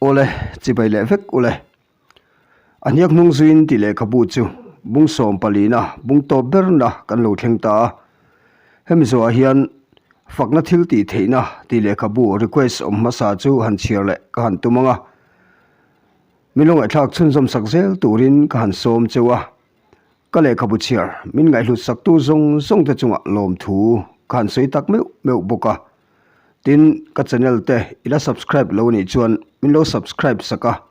Awle, chibai leh vek ule. A hniak hnung zuiin tih lehkhabu chu bung sawm palina bung tawp berna kan lo thleng ta a. Hemi zawhah hian fakna thil tih theihna tih lehkhabu request awm hmasa chu han chhiar leh ka han tum ang a. Min lo ngaihthlak chhunzawm sak zel turin ka han sawm cheu a. Ka lehkhabu chhiar min ngaihhlut saktu zawng zawng te chungah lawmthu ka han sawi tak meuh meuh bawk a. Tin, ka channel te i la subscribe lo nih chuan min lo subscribe sak a,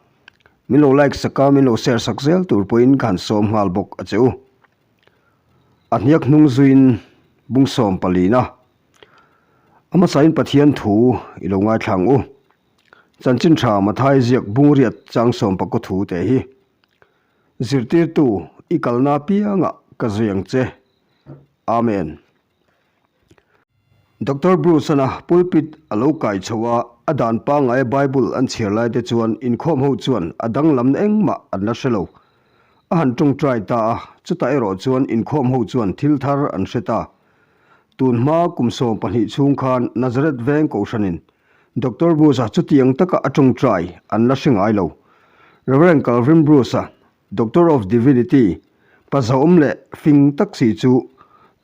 min lo like sak a, min lo share sak zel tur pawhin ka han sawm nghal bawk a che u. A hniak hnung zuiin bung sawm palina a hmasain Pathian thu i lo ngaithla ang u. Chanchin tha Mathai ziak bungriat chang sawm pakua thu te hi zirtirtu i kalna apiangah ka zui ang che. Amen. Doctor Bruce-ana pulpit a lo kai chho a, a dan pangngaia Bible an chhiar lai te chuan inkhawm ho chuan a danglamna engmah an la hre lo. A han tawngtai ta a, chutah erawh chuan inkhawm ho chuan thil thar an hre ta. Tun hma kum 12 chhung khan Nazareth veng kohhranin Doctor Bruce-a chutiang taka a tawngtai an la hre ngai lo. Rev. Calvin Bruce-a Doctor of Divinity, pa zahawm leh fing tak si chu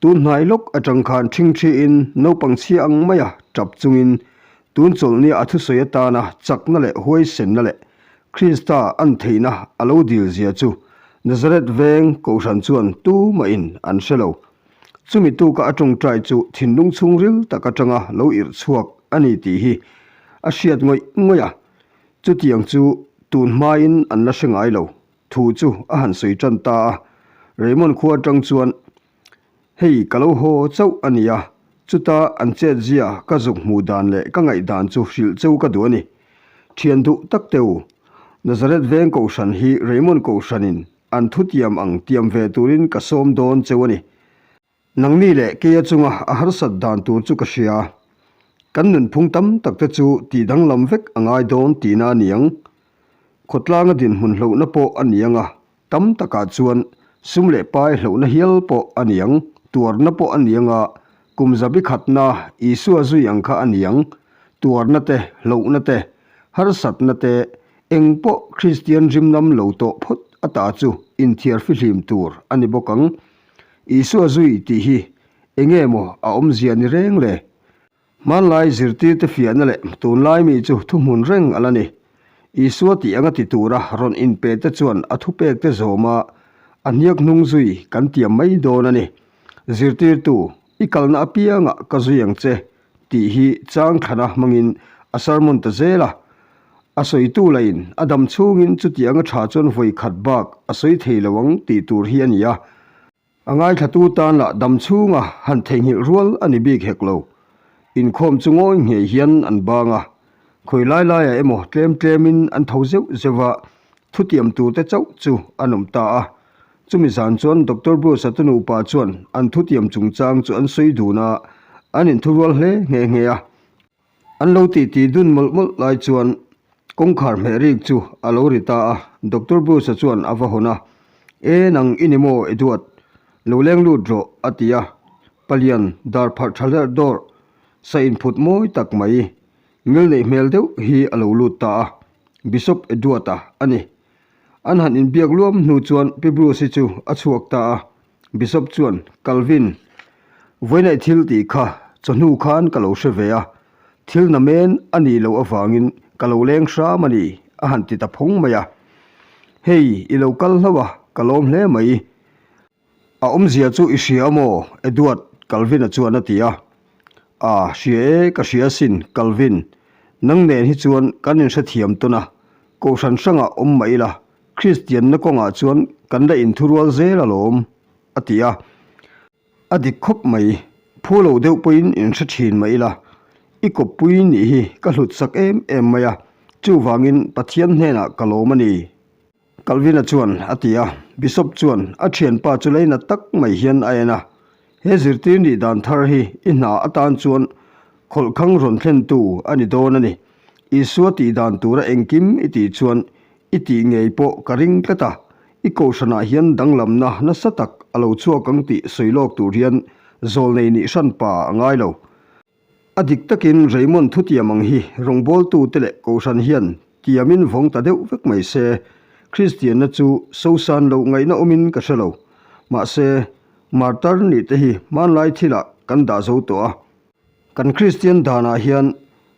tun hnai lawk atang khan ṭhingṭhiin naupang chhia ang maia ṭap chungin tun chawlhnia a thusawi atana chakna leh huaisenna leh Krista an theihna a lo dil zia chu Nazareth veng kohhran chuan tumahin an hre lo. Chumi tuka a ṭawngṭai chu thinlung chhungril tak atanga lo irh chhuak a ni tih hi a hriat ngawih ngawih a. Chutiang chu tun hmain an la hre ngai lo, thu chu a han sawi tan ta a. Raymond khua atang chuan, Hei ka lo haw chauh a nia, chuta an chetzia ka zuk hmuh dan leh ka ngaih dan chu hrilh cheu ka duh a ni. Thian duh tak teu, Nazareth veng kohhran hi Raymond kohhranin an thutiam ang tiam ve turin ka sawm dawn cheu a ni. Nangni leh keia chunga a harsat dan tur chu ka hria. Kan nunphung tam tak te chu tih danglam vek a ngai dawn tihna a ni ang. Khawtlanga dinhmun hlohna pawh a ni ang a, tam takah chuan sum leh pai hlohna hial pawh a ni ang, tuarna pawh a ni ang a, kum zabi khatna Isua zui ang kha a ni ang, tuarna te, hlohna te, harsatna te, eng pawh Kristian rimnam lo tawh phawt ata chu inthiar fihlim tur a ni bawk ang. Isua zui tih hi enge maw a awmzia ni reng le? Hmanlai zirtirte fiahna leh tunlai mi chu thuhmun reng a la ni. Isua tih anga ti tura rawn inpe te chuan a thupek te zawma a hniak hnung zui kan tiam mai dawn a ni. Zirtirtu, i kalna apiangah ka zui ang che tih hi chang thlana hmangin a sermon ta zel a. A sawitu lahin a dam chhungin chutianga tha chuan vawi khat bak a sawi thei lo ang tih tur hi a ni a. A ngaithlatu tan lah dam chhunga han theihnghilh rual a ni bik hek lo. Inkhawm chu ngawi nghei hian an bang a, khawi lai laiah emaw tlem tlemin an tho zeuh zeuh a, thutiam turte chauh chu an awm ta a. Chumi zan chuan Doctor Bruce-a te nupa chuan an thutiam chungchang chu an sawi dun a, an inthurual hle nghe nghe a. An lo titi dun mawlh mawlh lai chuan kawngkhar hmeh rik chu a lo ri ta a, Doctor Bruce-a chuan a va hawn a, E nang i ni maw Edward? Lo leng lut rawh a ti a, palian dar pharh tha hlerh dawrh sa inphut mawi tak mai ngil neih hmel deuh hi a lo lut ta a, Bishop Edward-a a ni. An han inbiak luam hnu chuan Pi Bruce-i chu a chhuak ta a, Bishop chuan, Calvin, vawiinaih thil tih kha chawhnu khan ka lo hre ve a, thil na men a nih loh avangin ka lo leng hram a ni, a han ti ta phawng mai a. Hei, i lo kal hlauh a, ka lawm hle mai. A awmzia chu i hria maw? Edward, Calvin-a chuan a ti a. A, hria e, ka hria asin, Calvin. Nang nen hi chuan kan inhrethiam tawn a, kohhran hrangah awm mah ila, Kristianna kawngah chuan kan la inthurual zel alawm, a ti a. A dik khawp mai, phu lo deuh pawhin inhre thin mah ila, i kawppui nih hi ka hlut sak em em mai a, chuvangin Pathian hnenah ka lawm a ni. Calvin-a chuan a ti a, Bishop chuan a thianpa chu leina tak mai hian a en a, He zirtir nih dan thar hi i hna atan chuan khawlhkhang rawn thlentu a ni dawn a ni. Isua tih dan tura engkim i tih chuan i tih ngei pawh ka ring tlat a, i kohhranah hian danglamna nasa tak a lo chhuak ang tih sawi lawk tur hian zawlnei nih hranpa a ngai lo. A dik takin Raymond thutiam ang hi rawngbawltute leh kohhran hian. tiamin vawng ta deuh vek mai se, Kristianna chu sosan loh ngaihna awmin ka hre lo. Mahse, martar nih te hi hmanlai thilah kan dah zo tawh a. Kan Kristian danah hian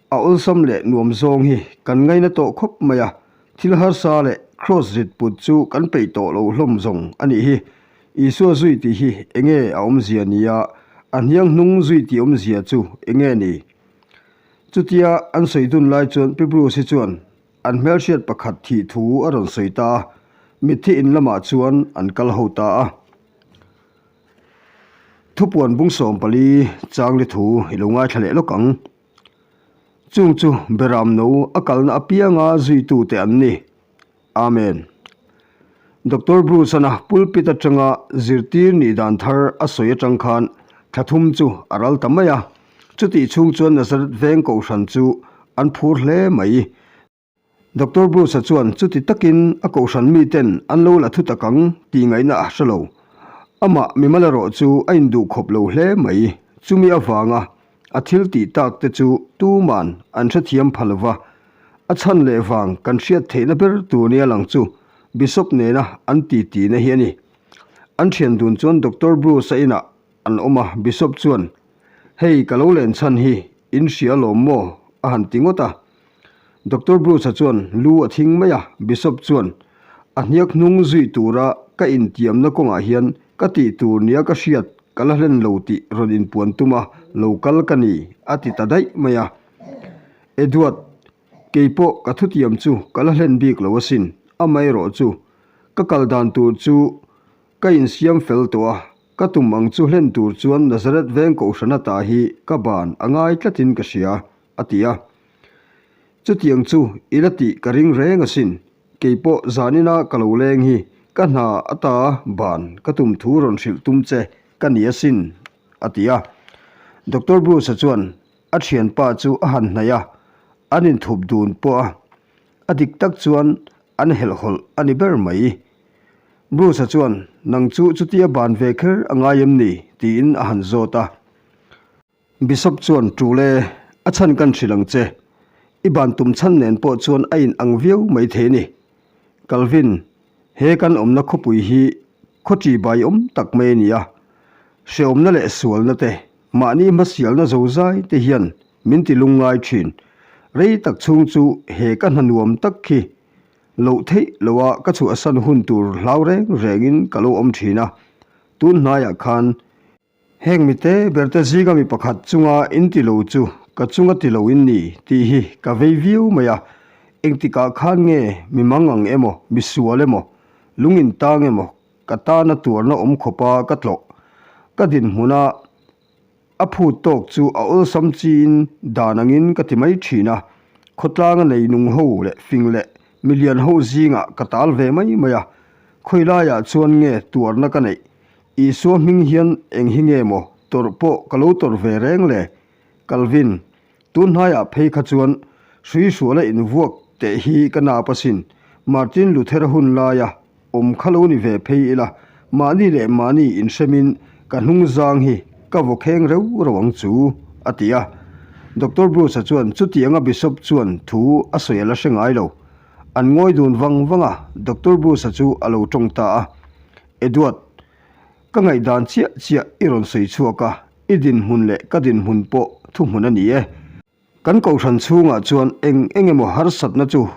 a awlsam leh nuam zawng hi kan ngaina tawh khawp mai a, thil harsa leh kraws rit put chu kan peih tawh lo hlawm zawng a nih hi. Isua zui tih hi enge a awmzia ni a, a hniang hnung zui tih awmzia chu enge ni? Chutia an sawi dun lai chuan Pi Bruce hi chuan an hmelhriat pakhat thih thu a rawn sawi ta a, mitthi in lamah chuan an kal ho ta a. Thupuan bung 14 changli thu i lo ngaithla leh lawk ang. Chung chu Beram no a kalna apianga zuitute an ni. Amen. Doctor Bruce-ana pulpit atanga zirtir nih dan thar a sawi atang khan thla thum chu a ral ta mai a. Chutih chhung chuan Nazareth veng kohhran chu an phur hle mai. Doctor Bruce-a chuan chuti takin a kohhran miten an lo la thu tak ang tih ngaihna a hre lo. Amah mimal erawh chu a induh khawp lo hle mai. Chumi avanga a thil tih tak te chu tuman an hrethiam pha lo va. A chhan leh vang kan hriat theihna ber tur nia lang chu Bishop nena an titi na hi a ni. An thian dun chuan Doctor Bruce-a inah an awm a, Bishop chuan, Hei ka lo len chhan hi in hria lawm maw? a han ti ngawt a. Doctor Bruce-a chuan lu a thing mai a, Bishop chuan, A hniak hnung zui tura ka intiamna kawngah hian ka tih tur nia ka hriat ka la hlen lo tih rawn inpuan tum a, lo kal ka ni, a ti ta daih mai a. Edward, kei pawh ka thutiam chu ka la hlen bik lo asin, amaherawh chu ka kal dan tur chu ka insiam fel tawh a, Ka tum ang chu hlen tur chuan Nazareth veng kohhran ata hi ka ban a ngai tlatin ka hria, a ti a. Chutiang chu i la tih ka ring reng asin, kei pawh zanina ka lo leng hi ka hna ata ban ka tum thu rawn hrilh tum che ka ni asin, a ti a. Doctor Bruce-a chuan a thianpa chu a han hnaih a, an inthup dun pawh a. A dik tak chuan an helhhawlh a ni ber mai. Bruce-a chuan, Nang chu chutia ban ve kher a ngai em ni? tiin a han zawt a. Bishop chuan, Tul e, a chhan kan hrilh ang che. I ban tum chhan nen pawh chuan a in ang viau mai thei a ni. Calvin, he kan awmna khawpui hi khaw ṭi bai awm tak mai a ni a. Hreawmna leh sualna te, mahni hmasialna zozai te hian min ti lungngai ṭhin. Rei tak chhung chu he ka hna nuam tak khi Loh theih loha ka chhuahsan hun tur hlau reng rengin ka lo awm thin a, tun hnaiah khan heng mite berte zinga mi pakhat chunga in ti lo chu ka chunga ti lo in ni tih hi ka vei viau mai a, engtikah khan nge mi mang ang emaw, mi sual emaw, lung in tang emaw ka tana tuarna awm khawpa ka tlawh ka dinhmuna A phut tawk chu a awlsam chiin dan angin ka ti mai thin a, khawtlanga nei nung ho leh fing leh milian ho zingah ka tal ve mai mai a, khawi laiah chuan nge tuarna ka neih? Isua hming hian eng hi nge maw tawrh pawh ka lo tawrh ve reng le? Calvin, tun hnaiah phei kha chuan hrui hruala invuak teh hi ka nap asin, Martin Luther hun laia Awm kha lo ni ve phei ila, mahni leh mahni inhremin ka hnung zang hi ka vaw kheng reuh reuh ang chu, a ti a. Doctor Bruce-a chuan chutianga Bishop chuan thu a sawi a la hre ngai lo. An ngawi dun vang vang a, Doctor Bruce-a chu a lo tawng ta a. Edward, ka ngaihdan chiah chiah i rawn sawi chhuak a, i dinhmun leh ka dinhmun pawh thuhmun a ni e. Kan kohhran chhungah chuan eng eng emaw harsatna chu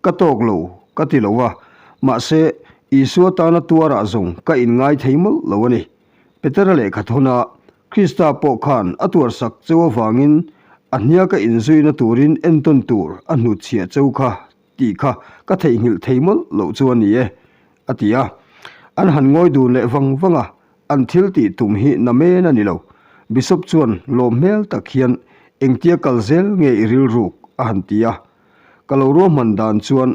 ka tawk lo ka ti lo a, mahse Isua tana tuarah zawng ka inngai thei mawlh lo a ni. Petera lehkha thawn a, Krista pawh khan a tuarsak cheu avangin a hniaka inzuina turin entawn tur a hnutchhiah cheu kha tih kha ka theihnghilh thei mawlh loh chu a ni e, a ti a. An han ngawi dun leh vang vang a, An thil tih tum hi na men a ni lo. Bishop chuan lawm hmel tak hian engtia kal zel nge i rilruk a han ti a. Ka lo ruahman dan chuan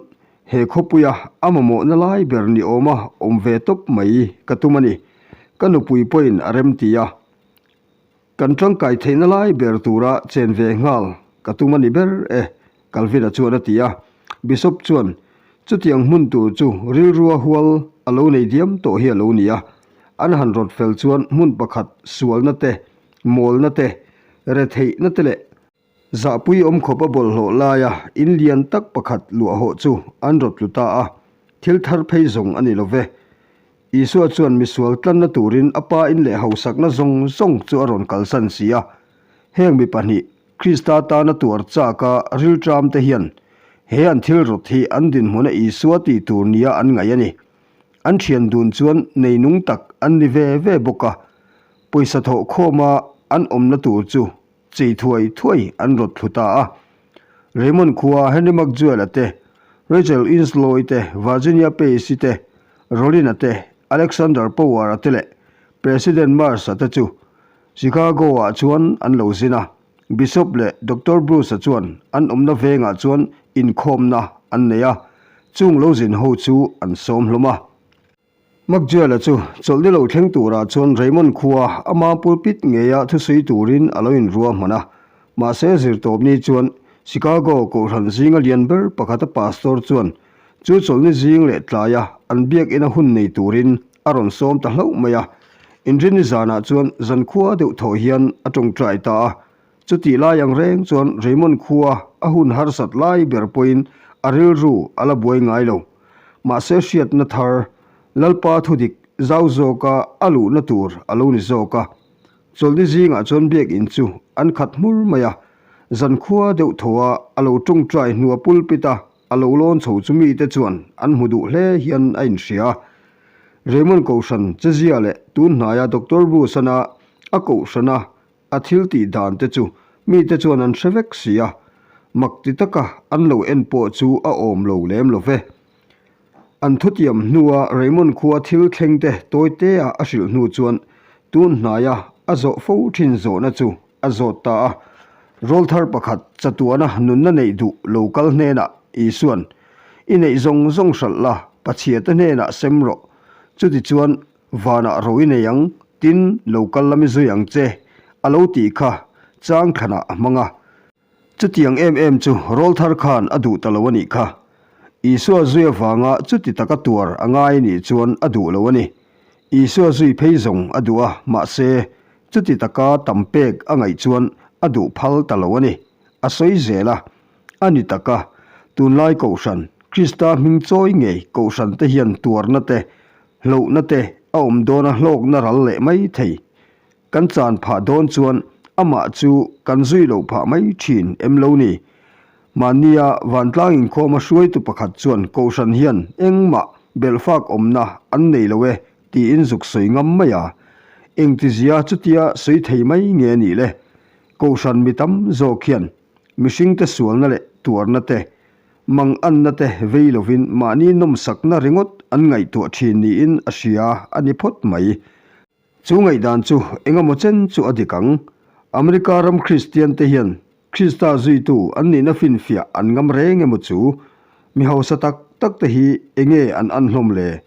he khawpuia a mamawhna lai ber ni awma awm ve tawp mai ka tum a ni. Ka nupui pawhin a rem ti a. Kan tangkai theihna lai ber tura chen ve nghal ka tum a ni ber e, Calvin-a chuan a ti a. Bishop chuan, Chutiang hmun tur chu rilrua hual a lo nei diam tawh hi a lo ni a. An han rawt fel chuan hmun pakhat sualna te, mawlna te, retheihna te leh. Zahpui awm khawp a bawlhhlawh laia in lian tak pakhat luah hawh chu an rawt tlu ta a, thil thar phei zawng a ni lo ve. Isua chuan misual tlanna turin a pa in leh hausakna zawng zawng chu a rawn kalsan si a. Heng mi pahnih, Krista tana tuar chaka rilṭamte hian he an thil rawt hi an dinhmuna Isua tih tur nia an ngaih a ni. An ṭhian dun chuan neinung tak an ni ve ve bawk a, pawisa thawh khawma an awmna tur chu chei thuai thuai an rawt thlu ta a. Raymond khua Henry McJuel-a te, Rachel Inslow-i te, Virginia Pace-i te, Rollin-a te, Alexander Power-a te leh President Mars-a te chu Chicago-ah chuan an lo zin a. Bishop leh Doctor Bruce-a chuan an awmna vengah chuan inkhawmna an nei a, chung lo zin ho chu an sawm hlawm a. McJuel-a chu chawlhni lo thleng turah chuan Raymond khua ama pulpit ngeia thusawi turin a lo inrua hman a. Mahse zirtawpni chuan Chicago kohhran zinga lian ber pakhata pastor chuan chu chawlhni zing leh tlaia an biakina hun nei turin a rawn sawm ta hlauh mai a. Inrinni zanah chuan zankhua deuh thaw hian a tawngtai ta a. Chutih lai ang reng chuan Raymond khua a hun harsat lai ber pawhin a rilru a la buai ngai lo. Mahse hriatna thar, Lalpa thudik zau zawka a luhna tur a lo ni zawk a. Chawlhni zingah chuan biakinn chu an khat hmur mai a, zankhua deuh thaw a a lo tawngtai hnua pulpit a a lo lawn chho chu mite chuan an hmu duh hle hian a inhria. Raymond Kohhran chezia leh tun hnaia Doctor Bruce-ana a kohhrana A thil tih dan te chu mite chuan an hre vek si a, mak ti taka an lo en pawh chu a awm lo lem lo ve. An thutiam hnua Raymond khua thil thleng te tawi tea a hrilh hnu chuan tun hnaia a zawh fo thin zawhna chu a zawt ta a. Rawlthar pakhat chatuana nunna neih duh lo kal hnenah Isuan, I neih zawng zawng hralh la, Pathiate hnenah sem rawh. Chutichuan Vanah ro i nei ang, tin lo kal lam i zui ang che, a lo tih kha chang thlanah a hmang a. Chutiang em em chu rawlthar khan a duh ta lo a nih kha. Isua zui avanga chuti taka tuar a ngai nih chuan a duh lo a ni. Isua zui phei zawng a duh a, mahse, chuti taka tam pek a ngaih chuan a duh phal ta lo a ni. A sawi zel a, a ni taka, tunlai Kohhran, Krista hming chawi ngei Kohhran te hian tuarna te, Hlauhna te a awm dawn a hlawkna ral leh mai thei. Kan chan phah dawn chuan amah chu kan zui loh phah mai thin em lo ni? Mahnia vantlang inkhawma hruaitu pakhat chuan Kohhran hian engmah belhfak awmna an nei lo e tiin zuk sawi ngam mai a. Engtizia chutia sawi thei mai nge nih le? Kohhran mi tam zawk hian mihringte sualna leh tuarna te Manganna te vei lovin mahni nawmsakna ringawt an ngaihtuah thin niin a hria a ni phawt mai. Chu ngaihdan chu engemaw chen chu a dik ang. America ram Kristian te hian Krista zuitu an nihna finfiah an ngam reng emaw chu? Mi hausa tak tak te hi enge an an hlawm le?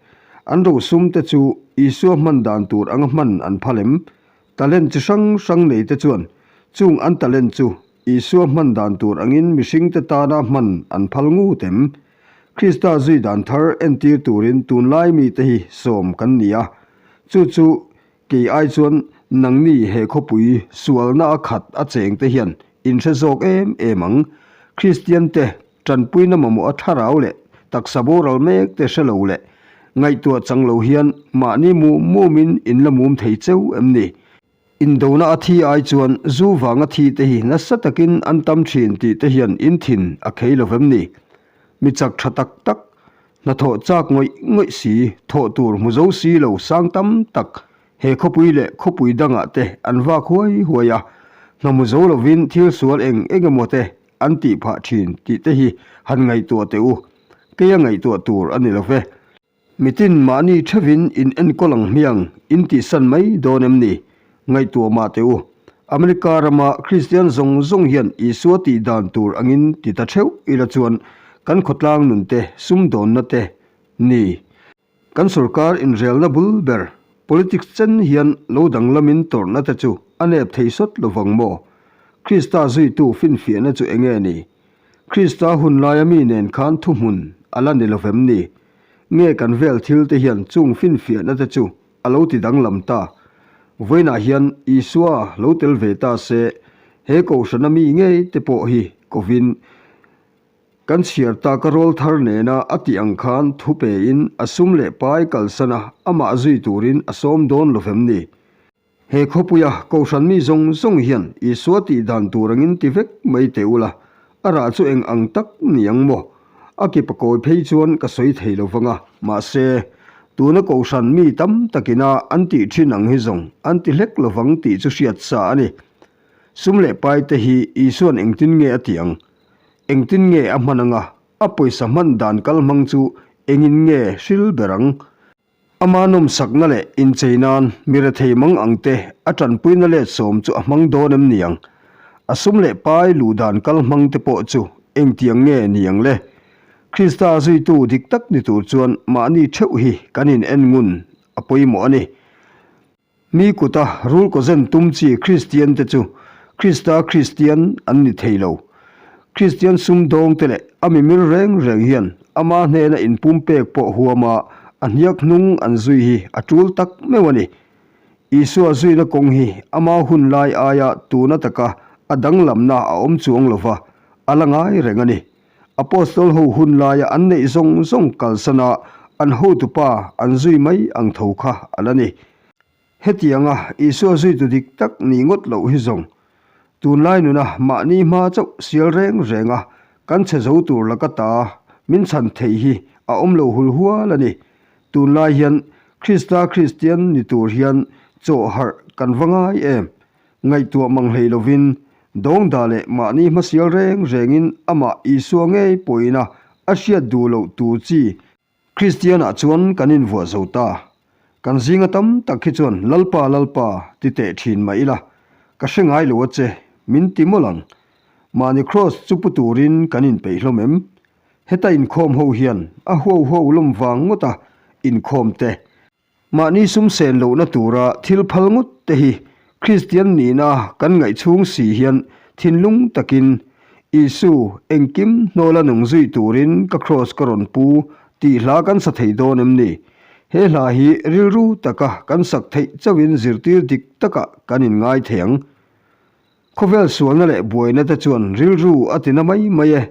An rosum te chu Isua hman dan tur anga hman an phal em? Talent chi hrang hrang nei te chuan chung an talent chu Isua hman dan tur angin mihringte tana hman an phal ngut em? Krista zui dan thar entir turin tunlai mite hi sawm kan ni a. Chu chu kei ai chuan nangni he khawpui sualna a khat a chengte hian in hre zawk em em ang. Kristiante tanpuina mamawh a thlarau leh taksa boral mek te hre lo leh ngaihtuah chang lo hian mahni mum mumin in la mum thei cheu em ni? Indona a thi ai chuan zu vanga thi te hi nasa takin an tam thin tih te hian in thin a khei lo vem ni? Mi chak tha tak tak, hnathawh chak ngawih ngawih si, thawh tur hmu zo si lo sang tam tak he khawpui leh khawpui dangah te an vak huai huai a, hna hmu zo lovin thil sual eng eng emaw te an tih phah thin tih te hi han ngaihtuah teh u. Keia ngaihtuah tur a ni lo ve. Mitin mahni thevin in enkawl ang hmiang in tihsan mai dawn em ni? Ngaihtuah mah teh u. America rama Kristian zawng zawng hian Isua tih dan tur angin ti ta theuh ila chuan kan khawtlang nun te, sumdawnna te ni. Kan sorkar inrelna bul ber politics chen hian lo danglamin tawrhna te chu a nep thei sawt lovang maw? Krista zuitu finfiahna chu enge ni? Krista hun laia mi nen khan thuhmun a la ni lovem ni? Nge kan vel thil te hian chung finfiahna te chu a lo ti danglam ta? Vawiinah hian Isua lo tel ve ta se, He kohhrana mi ngei te pawh hi kovin kan chhiar tak a rawlthar nena a tih ang khan thu pein a sum leh pai kalsan a amah zui turin a sawm dawn lo vem ni? He khawpuia kohhran mi zawng zawng hian Isua tih dan tur angin ti vek mai teh ula, a rah chu eng ang tak ni ang maw? A ki pakawi phei chuan ka sawi thei lo vang a, mahse, tuna kohhran mi tam takina an tih thin ang hi zawng an ti hlek lo vang tih chu hriat sa a ni. Sum leh pai te hi Isua'n engtin nge a tih ang? Engtin nge a hman anga a pawisa hman dan kal hmang chu engin nge hril ber ang? Ama nawmsakna leh inchei nan mi rethei mang ang te a tanpuina let sawm chu a hmang dawn em niang? A sum leh pai luh dan kal hmang te pawh chu engtiang nge niang le? Krista zuitu dik tak ni tur chuan mahni theuh hi kan in en ngun a pawimawh a ni. Mi kuta rul kawzen tum chi Kristian te chu Krista Kristian an ni thei lo. Kristian sumdawng te leh a mimir reng reng hian ama hnena inpumpek pawh huama a hniak hnung an zui hi a tul tak meuh a ni. Isua zuina kawng hi ama hun lai aia tuna taka a danglamna a awm chuang lova, a la ngai reng a ni. Apostol ho hun laia an neih zawng zawng kalsana an hotupa an zui mai ang tho kha a la ni. Hetianga Isua zuitu dik tak nih ngawt loh hi zawng tunlai nuna mahni hma chauh sial reng renga kan chhe zo tur laka ta min chhan theih hi a awm lo hul hual a ni. Tunlai hian Krista Kristian ni tur hian chawh harh kan va ngai em? Ngaihtuah mang hlei lovin dawngda leh mahni hmasial reng rengin amah Isua ngei pawhin a a hriat duh loh tur chi Kristianah chuan kan invuah zo ta. Kan zinga tam tak hi chuan Lalpa Lalpa ti teh thin mah ila, ka hre ngai lo a che, min ti mawlh ang. Mahni kraws chu pu turin kan inpeih hlawm em? Heta inkhawm ho hian a huau huau lawm vang ngawta inkhawm te, Mahni sum sen lohna tura thil phal ngawt te hi Kristian nihna kan ngaih chhung si hian thinlung takin Isu engkim hnawla nung zui turin ka kraws ka rawn pu tih hla kan sa thei dawn em ni? He hla hi rilru taka kan sak theih chauhin zirtir dik takah kan inngai thei ang. Khawvel sualna leh buaina te chuan rilru a tina mai mai e.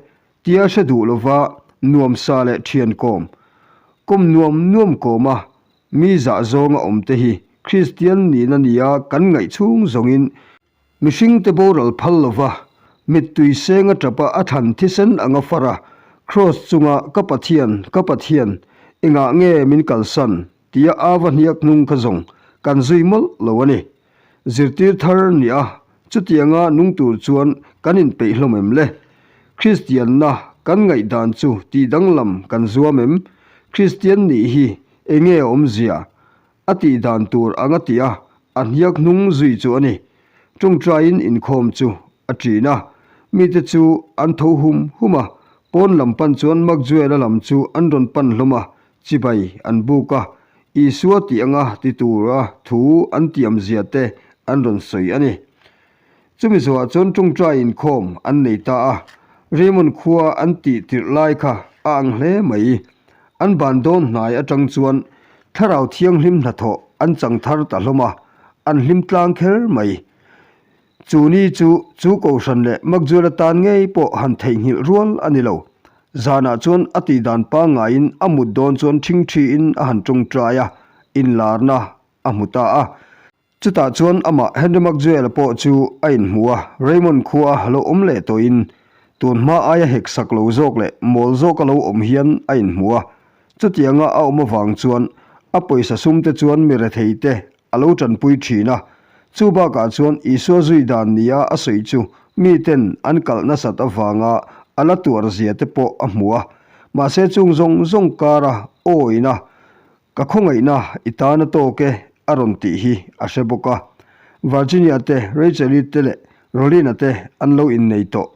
Tia hre duh lova nuamsa leh thian kawm, kawm nuam nuam kawma mi zah zawnga awm te hi Kristian nihna nia kan ngaih chhung zawngin mihringte boral phal lova mittui senga tapa a thlan thisen anga far a, Kraws chunga ka Pathian, ka Pathian, engah nge min kalsan? tia ava hniak hnung kha zawng kan zui mawlh lo a ni. Zirtir thar nia chutianga nung tur chuan kan inpeih hlawm em le? Kristianna kan ngaihdan chu tih danglam kan zuam em? Kristian nih hi enge a awmzia? A tih dan tur anga tih a, a hniak hnung zui chu a ni. Tawngtaiin inkhawm chu a ṭin a, mite chu an tho hum hum a, pawn lam pan chuan Maxwell-a lam chu an rawn pan hlawm a, Chibai an buk a, Isua tih anga ti tura thu an tiamzia te an rawn sawi a ni. Chumi zawhah chuan tawngtai inkhawm an nei ta a, Raymond khua an tih tirh lai kha a ang hle mai. An ban dawn hnai atang chuan Thlarau Thianghlim hnathawh an chang thar ta hlawm a, an hlim tlang kher mai. Chu ni chu chu Kohhran leh Makzuala tan ngei pawh han theihnghilh rual a ni lo. Zanah chuan a tihdan pangngaiin a mut dawn chuan ṭhingṭhiin a han ṭawngṭai a, inlarna a hmu ta a. Chutah chuan amah Henry Makzuela pawh chu a inhmu a, Raymond khua a lo awm leh tawhin tun hma aia hek sak lo zawk leh mawl zawk a lo awm hian a inhmu a. Chutianga a awm avang chuan a pawisa sumte chuan mi retheite a lo tanpui thin a. Chu bakah chuan Isua zui dan nia a sawi chu miten an kalh nasat avanga a la tuar zia te pawh a hmu a. Mahse chung zawng zawng kara awina ka khawngaihna i tan a tawk e a rawn tih hi a hre bawk a. Virginia te, Rachel-i te leh Rolina te an lo innei tawh.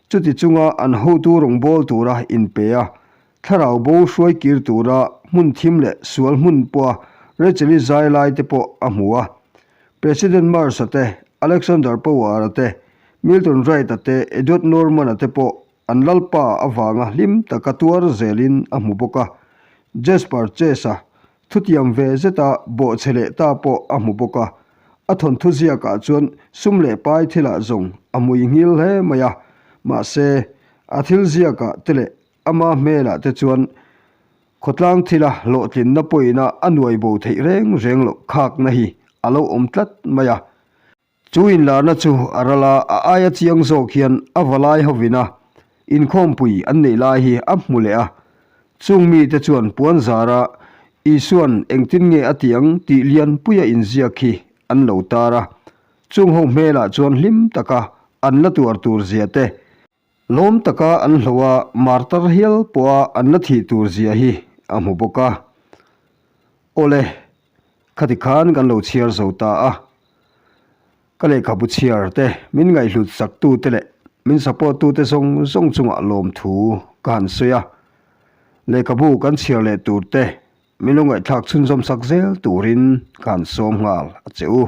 Chuti chunga an hotu rawngbâwl tura inpe a, Thlarau bo hruai kir tura hmun thim leh sual hmun pawha Rachel-i zai lai te pawh a hmu a. President Mars-a te, Alexander Power-a te, Milton Wright-a te, Edward Norman-a te pawh an lalpa avanga hlim taka tuar zelin a hmu bawk a. Jasper Chase-a thutiam ve zeta bawhchhe leh ta pawh a hmu bawk a. A thawnthu ziakah chuan sum leh pai thilah zawng a hmui nghil hle mai a, mahse, a thil ziakah te leh ama hmelah te chuan khawtlang thila hlawhtlinna pawina a nuai bo theih reng reng loh khakna hi a lo awm tlat mai a. Chu inlarna chu a ral a, a aia chiang zawk hian a valai hovin a inkhawmpui an neih lai hi a hmu leh a. Chung mite chuan puan zara Isua'n engtin nge a ti ang tih lianpuia inziak hi an lo tar a. Chung ho hmelah chuan hlim taka an la tuar tur zia te, lawm taka an hloh a, martar hial pawha an la thih tur zia hi a hmu bawk a. Awle, khati khan kan lo chhiar zo ta a. Ka lehkhabu chhiar te, min ngaihhlut sak tu te leh min support tu te zawng zawng chungah lawmthu ka han sawi a. Lehkhabu kan chhiar leh tur te min lo ngaihthlak chhunzawm sak zel turin ka han sawm nghal a che u.